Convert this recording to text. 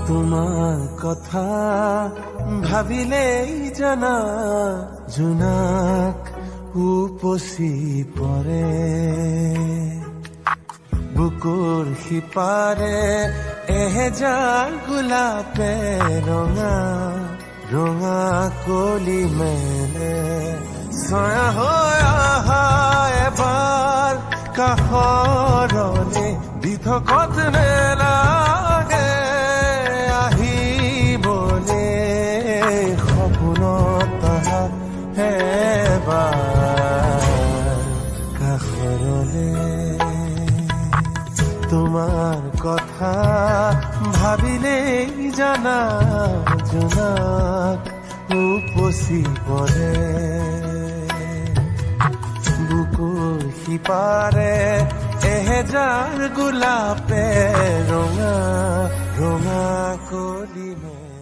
তোমাৰ কথা ভাবিলেই জানা জোনাক উপচি পৰে। বুকুৰ সিপাৰে এহেজাৰ গোলাপে ৰঙা ৰঙা কলি মেলে। ছয়া হৈ আহা এবাৰ কাষৰলে, দিঠকত নেলাগে আহিবলে, সপোনত আহা এবাৰ কাষৰলে। তোমাৰ কথা ভাবিলেই জানা জোনাক উপচি পৰে। বুকুৰ সিপাৰে এহেজাৰ গোলাপে ৰঙা ৰঙা কলি মেলে।